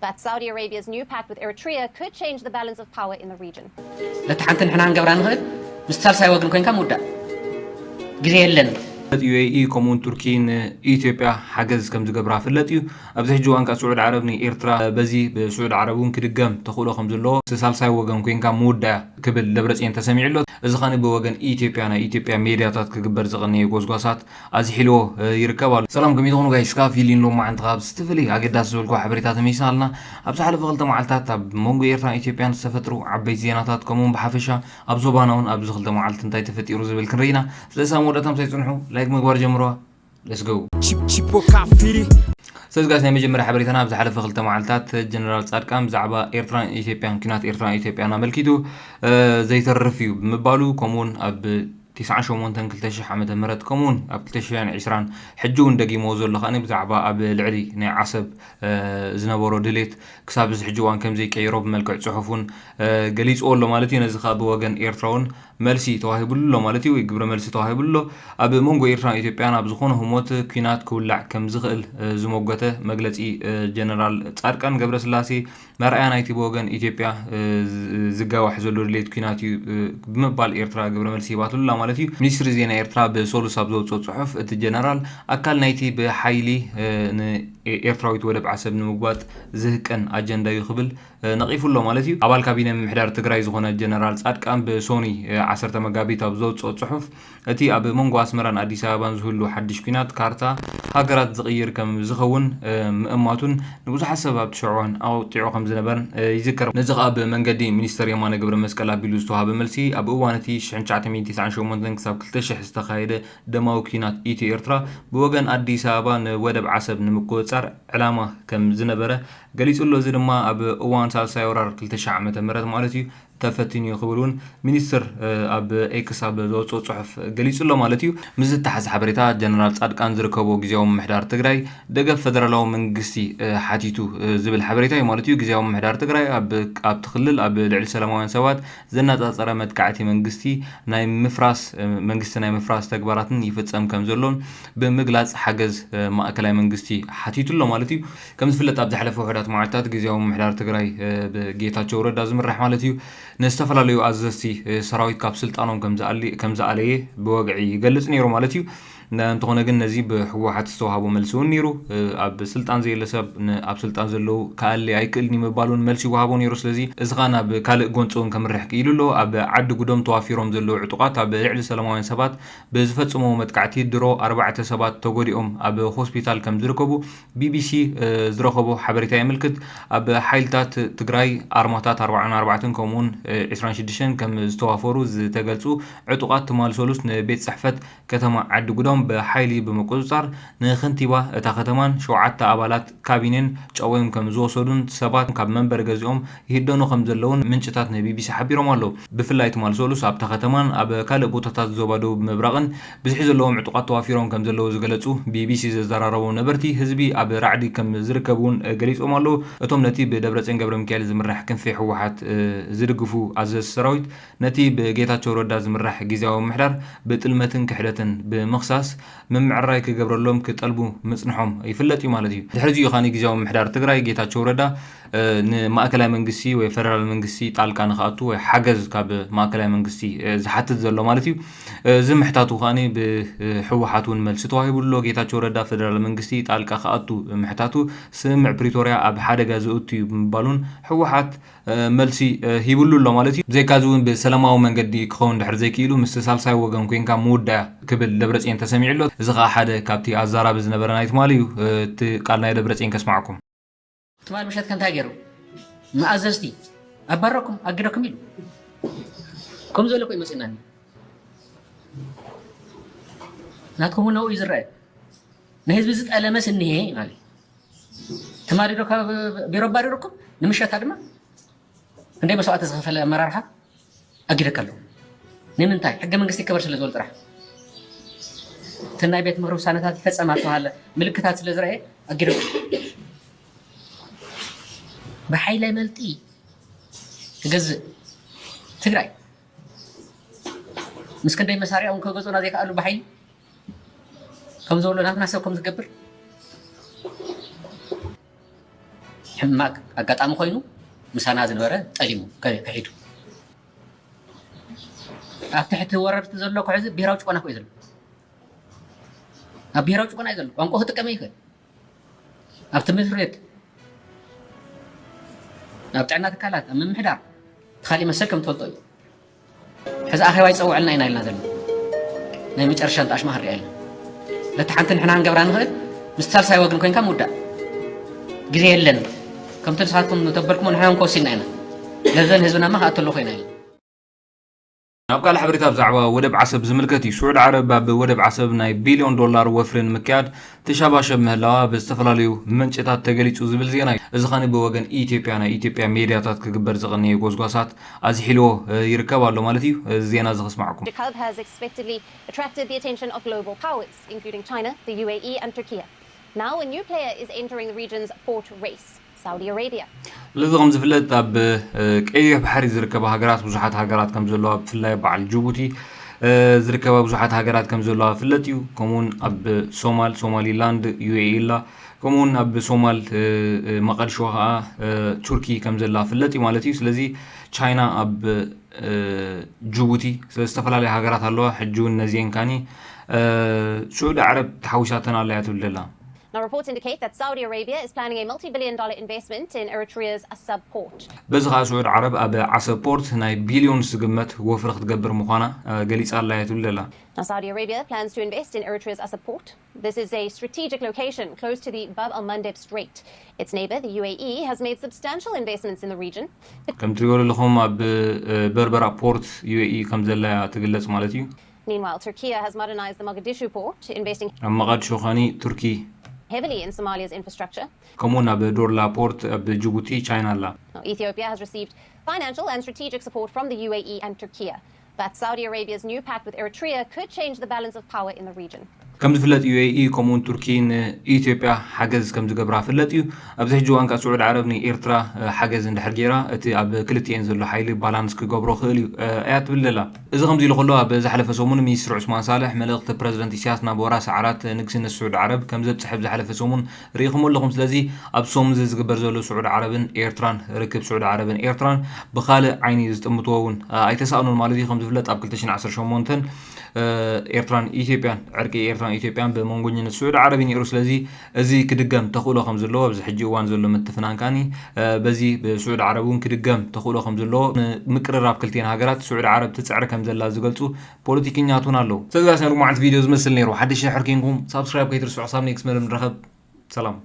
But Saudi Arabia's new pact with Eritrea could change the balance of power in the region. ነቲ ሓንቲ ንሕና ክንገብራ ንኽእል ምስ ሳልሳይ ወገን ኮይንካ ምውዳእ ግዜ የለን። ዩኤኢ ከምኡውን ቱርኪ ንኢትዮጵያ ሓገዝ ከም ዝገብራ ፍለጥ እዩ። ኣብዚ ሕጂ እዋን ከዓ ስዑድ ዓረብ ንኤርትራ በዚ ብስዑድ ዓረብ እውን ክድገም ተኽእሎ ከም ዘለዎ ሳልሳይ ወገን ኮይንካ ምውዳእ ክብል ደብረፅዮን ተሰሚዑ ኣሎ። እዚ ኸኒ ብወገን ኢትዮጵያ ናይ ኢትዮጵያ ሜድያታት ክግበር ዝቐነየ ጎስጓሳት ኣዝሒልዎ ይርከብ ኣሎ። ሰላም ከመይ ትኾኑ ጋይስ? ካብ ፊሊን ሎማዓንቲ ካብ ዝተፈላለዩ ኣገዳሲ ዝበልኩ ሓበሬታ ተመይስና ኣለና። ኣብ ዝሓለፈ ክልተ መዓልታት ኣብ መንጎ ኤርትራን ኢትዮጵያን ዝተፈጥሩ ዓበይቲ ዜናታት ከምኡውን ብሓፈሻ ኣብ ዞባና እውን ኣብዚ ክልተ መዓልቲ እንታይ ተፈጢሩ ዝብል ክንርኢ ኢና። ስለዚ ሳብ መወዳእታ ምሳይ ፅንሑ፣ ላይክ ምግባር ጀምርዋ። Let's go። Chip- Chipo Kafiri. ስለዚ ጋይስ ናይ መጀመርያ ሓበሬታና ኣብ ዝሓለፈ ክልተ መዓልታት ጀነራል ፃድቃን ብዛዕባ ኤርትራን ኢትዮጵያን ኲናት ኤርትራን ኢትዮጵያን ኣመልኪቱ ዘይተርፍ እዩ ብምባሉ ከምኡውን ኣብ ትስዓን ሸሞንተን ክልተ ሽሕ ዓመተ ምህረት ከምኡውን ኣብ ክልተ ሽሕን ዕስራን ሕጂ እውን ደጊሞ ዘሎ ከኣ ብዛዕባ ኣብ ልዕሊ ናይ ዓሰብ ዝነበሮ ድሌት ክሳብ እዚ ሕጂ እዋን ከም ዘይቀየሮ ብመልክዕ ፅሑፍ እውን ገሊፅዎ ኣሎ ማለት እዩ። ነዚ ከዓ ብወገን ኤርትራ እውን መልሲ ተዋሂብሉ ኣሎ ማለት እዩ፣ ወይ ግብረ መልሲ ተዋሂብሉ ኣሎ። ኣብ መንጎ ኤርትራን ኢትዮጵያን ኣብ ዝኾነ ህሞት ኲናት ክውላዕ ከም ዝኽእል ዝሞገተ መግለፂ ጀነራል ፃድቃን ገብረስላሴ መርኣያ ናይቲ ብወገን ኢትዮጵያ ዝጋዋሕ ዘሎ ድሌት ኲናት እዩ ብምባል ኤርትራ ግብረ መልሲ ሂባትሉ ኣላ ማለት እዩ። ሚኒስትሪ ዜና ኤርትራ ብሰሉስ ኣብ ዘውፅኦ ፅሑፍ እቲ ጀነራል ኣካል ናይቲ ብሓይሊ ንኤርትራዊት ወደብ ዓሰብ ንምጉባጥ ዝህቀን ኣጀንዳ እዩ ክብል ነቒፉ ኣሎ ማለት እዩ። ኣባል ካቢነ ምምሕዳር ትግራይ ዝኾነ ጀነራል ፃድቃን ብሶኒ ዓሰርተ መጋቢት ኣብ ዘውፅኦ ፅሑፍ እቲ ኣብ መንጎ ኣስመራን ኣዲስ ኣበባን ዝህሉ ሓድሽ ኲናት ካርታ ሃገራት ዝቕይር ከም ዝኸውን ምእማቱን ንብዙሓት ሰብ ኣብቲ ሽዑ ኣወጢዑ ከም ዝነበርን ይዝከር። ነዚ ከኣ ብመንገዲ ሚኒስተር የማነ ገብረ መስቀል ኣቢሉ ዝተዋሃበ መልሲ ኣብ እዋን እቲ ሽሕን ትሽዓተ ሚእትን ተስዓን ሸሞንተን ክሳብ ክልተ ሽሕ ዝተኻየደ ደማዊ ኲናት ኢትዮ ኤርትራ ብወገን ኣዲስ ኣበባ ንወደብ ዓሰብ ንምቁጽጻር ዕላማ ከም ዝነበረ ገሊጹ ኣሎ። እዚ ድማ ኣብ እዋን ሳልሳይ ወራር ክልተ ሽሕ ዓመተ ምህረት ማለት እዩ ተፈቲኑ እዩ ክብል እውን ሚኒስትር ኣብ ኤክስ ኣብ ዘወፅኦ ፅሑፍ ገሊፁ ኣሎ ማለት እዩ። ምስ ዝተሓዘ ሓበሬታ ጀነራል ፃድቃን ዝርከቦ ግዜያዊ ምምሕዳር ትግራይ ደገፍ ፈደራላዊ መንግስቲ ሓቲቱ ዝብል ሓበሬታ እዩ ማለት እዩ። ግዜያዊ ምምሕዳር ትግራይ ኣብቲ ክልል ኣብ ልዕሊ ሰላማውያን ሰባት ዘነፃፀረ መጥቃዕቲ መንግስቲ ናይ ምፍራስ መንግስቲ ናይ ምፍራስ ተግባራትን ይፍፀም ከም ዘሎን ብምግላፅ ሓገዝ ማእከላይ መንግስቲ ሓቲቱ ኣሎ ማለት እዩ። ከም ዝፍለጥ ኣብ ዝሓለፈ ውሕዳት መዓልታት ግዜያዊ ምምሕዳር ትግራይ ብጌታቸው ረዳ ዝምራሕ ማለት እዩ ንዝተፈላለዩ ኣዘዝቲ ሰራዊት ካብ ስልጣኖም ከም ዝኣለየ ብወግዒ ይገልፅ ነይሩ ማለት እዩ። እንተኾነ ግን ነዚ ብህወሓት ዝተዋሃቦ መልሲ እውን ነይሩ። ኣብ ስልጣን ዘየለ ሰብ ኣብ ስልጣን ዘለዉ ክኣሊ ኣይክእልን እዩ ምባል እውን መልሲ ይወሃቦ ነይሩ። ስለዚ እዚ ከዓ ናብ ካልእ ጎንፂ እውን ከምርሕ ክኢሉ ኣሎ። ኣብ ዓዲ ጉዶም ተዋፊሮም ዘለዉ ዕጡቓት ኣብ ልዕሊ ሰላማውያን ሰባት ብዝፈፀምዎ መጥቃዕቲ ድሮ ኣርባዕተ ሰባት ተጎዲኦም ኣብ ሆስፒታል ከም ዝርከቡ ቢቢሲ ዝረኸቦ ሓበሬታ የመልክት። ኣብ ሓይልታት ትግራይ ኣርማታት ኣርባዓን ኣርባዕተን ከምኡውን ዕስራን ሽዱሽተን ከም ዝተዋፈሩ ዝተገልፁ ዕጡቓት ትማል ሰሉስ ንቤት ፅሕፈት ከተማ ዓዲ ጉዶም ብሓይሊ ብምቁፅፃር ንከንቲባ እታ ከተማን ሸውዓተ ኣባላት ካቢኔን ጨውዮም ከም ዝወሰዱን ሰባት ካብ መንበሪ ገዚኦም ይህደኑ ከም ዘለውን ምንጭታት ንቢቢሲ ሓቢሮም ኣለዉ። ብፍላይ ትማል ሰሉስ ኣብታ ከተማን ኣብ ካልእ ቦታታት ዞባ ደቡብ ምብራቕን ብዝሒ ዘለዎም ዕጡቓት ተዋፊሮም ከም ዘለዉ ዝገለፁ ቢቢሲ ዘዘራረቦም ነበርቲ ህዝቢ ኣብ ራዕዲ ከም ዝርከብ እውን ገሊፆም ኣለዉ። እቶም ነቲ ብደብረፅዮን ገብረ ሚካኤል ዝምራሕ ክንፊ ህወሓት ዝድግፉ ኣዘዝቲ ሰራዊት ነቲ ብጌታቸው ረዳ ዝምራሕ ግዜያዊ ምምሕዳር ብጥልመትን ክሕደትን ብምኽሳስ ምምዕራይ ክገብረሎም ክጠልቡ ምፅንሖም ይፍለጥ እዩ ማለት እዩ። ድሕሪ እዚኡ ኻኒ ግዜያዊ ምምሕዳር ትግራይ ጌታቸው ረዳ ንማእከላይ መንግስቲ ወይ ፈደራል መንግስቲ ጣልቃ ንክኣቱ ወይ ሓገዝ ካብ ማእከላይ መንግስቲ ዝሓትት ዘሎ ማለት እዩ። እዚ ምሕታቱ ኻኒ ብህወሓት እውን መልሲ ተዋሂቡ ኣሎ። ጌታቸው ረዳ ፈደራል መንግስቲ ጣልቃ ክኣቱ ምሕታቱ ስምምዕ ፕሪቶርያ ኣብ ሓደጋ ዘእቱ እዩ ብምባሉን ህወሓት መልሲ ሂብሉ ኣሎ ማለት እዩ። ብዘይካዚ እውን ብሰላማዊ መንገዲ ክኸውን ድሕር ዘይክኢሉ ምስ ሳልሳይ ወገን ኮይንካ ምውዳእ ክብል ደብረፅዮን ተሰሚዑ ኣሎ። እዚ ከዓ ሓደ ካብቲ ኣዛራቢ ዝነበረ ናይ ትማሊ እዩ። እቲ ቃል ናይ ደብረፅዮን ከስማዕኩም። ትማል ምሸት ከ እንታይ ገይሩ? ንኣዘዝቲ ኣባረኩም ኣጊደኩም ኢሉ ከም ዘሎ ኮ ይመፅናኒ ናትኩም እውን ነኡ እዩ ዝረአ ንህዝቢ ዝጠለመስ እኒሄ ማለት ትማሊ ዶ ካብ ቢሮ ኣባሪሩኩም ንምሸታ ድማ ክንደይ መስዋእቲ ዝኸፈለ ኣመራርሓ ኣጊደካ ኣለዉ ንምንታይ ሕገ መንግስቲ ይከበር ስለ ዝበሉ ጥራሕ እቲ ናይ ቤት ምኽሪ ውሳነታት ይፈፀም ኣተባሃለ ምልክታት ስለ ዝረአ ኣጊደኩም ብሓይለ መልጢ ትገዝእ ትግራይ ምስ ክንደይ መሳሪያ እውን ከገዝኡና ዘይከኣሉ ብሓይሊ ከም ዝበሎ ናትና ሰብ ከም ዝገብር ሕማቅ ኣጋጣሚ ኮይኑ ምሳና ዝነበረ ጠሊሙ ከ- ከሒዱ። ኣብ ትሕቲ ወረርቲ ዘሎ እኮ ሕዚ ብሄራዊ ጭቆና እኮ እዩ ዘሎ። ኣብ ብሄራዊ ጭቆና እዩ ዘሎ። ቋንቋ ክጥቀም ይኽእል። ኣብ ትምህርቲ ቤት፣ ኣብ ጥዕና ትካላት፣ ኣብ ምምሕዳር፣ እቲ ካሊእ መሰል ከም ትፈልጦ እዩ። ሕዚ ኣኼባ ይጸውዐልና ኢና ኢልና ዘለና ናይ መጨረሻ እንጣሽማ ክንሪኣ ኢልና። ለቲ ሓንቲ ንሕና ክንገብራ ንኽእል፣ ምስ ሳልሳይ ወግን ኮይንካ ምውዳእ። ግዜ የለን። ከምቲ ንስኻትኩም ተበልኩሞ ንሕና እውን ከወሲድና ኢና። ለዘን ህዝብናማ ክኣተሎ ኮይና ኢልና። ናብ ካልእ ሓበሬታ ብዛዕባ ወደብ ዓሰብ ዝምልከት እዩ። ስዑድ ዓረብ ኣብ ወደብ ዓሰብ ናይ ቢልዮን ዶላር ወፍሪ ንምክያድ ትሻባሸብ ምህላዋ ብዝተፈላለዩ ምንጭታት ተገሊጹ ዝብል ዜና እዩ። እዚ ኸኒ ብወገን ኢትዮጵያ ናይ ኢትዮጵያ ሜድያታት ክግበር ዝቐነየ ጎስጓሳት ኣዝሒልዎ ይርከብ ኣሎ ማለት እዩ። እዚ ዜና እዚ ከስማዕኩም። Jakhub has expectedly attracted the attention of global powers, including China, the U A E, and Turkey. Now, a new player is entering the region's port race, Saudi Arabia. ስለዚ ከም ዝፍለጥ ኣብ ቀይሕ ባሕሪ ዝርከባ ሃገራት ብዙሓት ሃገራት ከም ዘለዋ፣ ብፍላይ በዓል ጅቡቲ ዝርከባ ብዙሓት ሃገራት ከም ዘለዋ ፍለጥ እዩ። ከምኡውን ኣብ ሶማል፣ ሶማሊላንድ፣ ዩ ኤ ኢ ኣላ። ከምኡውን ኣብ ሶማል መቐድሾ ከዓ ቱርኪ ከም ዘላ ፍለጥ እዩ ማለት እዩ። ስለዚ ቻይና ኣብ ጅቡቲ፣ ስለ ዝተፈላለዩ ሃገራት ኣለዋ። ሕጂ እውን ነዚአን ካኒ ስዑዲ ዓረብ ተሓዊሳተን ኣለያ ትብል ዘላ። Now, reports indicate that Saudi Arabia is planning a multi billion dollar investment in Eritrea's Assab port. በዚ ከዓ ስዑዲ ዓረብ ኣብ ዓሰብ ፖርት ናይ ቢልዮን ዝግመት ወፍሪ ክትገብር ምዃና ገሊፃ ኣላ እያ ትብል ዘላ። Now, Saudi Arabia plans to invest in Eritrea's Assab port. This is a strategic location close to the Bab al Mandeb Strait. Its neighbor, the U A E, has made substantial investments in the region. ከም ትሪእዎ ዘለኹም ኣብ በርበራ ፖርት ዩ ኤ ኢ ከም ዘላ እያ ትግለጽ ማለት እዩ። Meanwhile, Turkey has modernized the Mogadishu port, investing ኣብ መቓድሾ ኸኒ ቱርኪ heavily in Somalia's infrastructure. ከምኡውን ኣብ ዶርላ ፖርት ኣብ ጅቡቲ ቻይና ኣላ። Now, Ethiopia has received financial and strategic support from the U A E and Turkey. But Saudi Arabia's new pact with Eritrea could change the balance of power in the region. ከም ዝፍለጥ ዩ ኤ ኢ ከምኡውን ቱርኪ ንኢትዮጵያ ሓገዝ ከም ዝገብራ ፍለጥ እዩ። ኣብዚ ሕጂ እዋን ከዓ ስዑድ ዓረብ ንኤርትራ ሓገዝ እንድሕር ገይራ እቲ ኣብ ክልቲኤን ዘሎ ሓይሊ ባላንስ ክገብሮ ክእል እዩ እያ ትብል ዘላ። እዚ ከምዚ ኢሉ ከሎ ኣብ ዝሓለፈ ሰሙን ሚኒስትር ዑስማን ሳልሕ መልእኽቲ ፕረዚደንት ኢሳያስ ናብ ወራሲ ዓራት ንግስነት ስዑድ ዓረብ ከም ዘብፅሐ ብዝሓለፈ ሰሙን ርኢኹም ኣለኹም። ስለዚ ኣብ ሰሙን እዚ ዝግበር ዘሎ ስዑድ ዓረብን ኤርትራን ርክብ ስዑድ ዓረብን ኤርትራን ብኻልእ ዓይኒ ዝጥምትዎ እውን ኣይተሳእኑን ማለት እዩ። ከም ዝፍለጥ ኣብ ክልተ ሽሕን ዓሰርተ ሸሞንተን ኤርትራን ኢትዮጵያን ዕርቂ ኤርትራን ኢትዮጵያን ብመንጎኝነት ስዑድ ዓረብ እዩ ነይሩ። ስለዚ እዚ ክድገም ተኽእሎ ከም ዘለዎ ኣብዚ ሕጂ እዋን ዘሎ ምትፍናን ካኒ በዚ ብስዑድ ዓረብ እውን ክድገም ተኽእሎ ከም ዘለዎ ንምቅርራብ ክልቲኤን ሃገራት ስዑድ ዓረብ ትፅዕር ከም ዘላ ዝገልፁ ፖለቲከኛት እውን ኣለዉ። ስለዚ ጋይስ ናይ ሎማዓንቲ ቪድዮ ዝመስል ነይሩ። ሓድሽ ድሕር ኮንኩም ሳብስክራይብ ከይትርስዑ። ክሳብ ኔክስት መደብ ንራኸብ። ሰላም።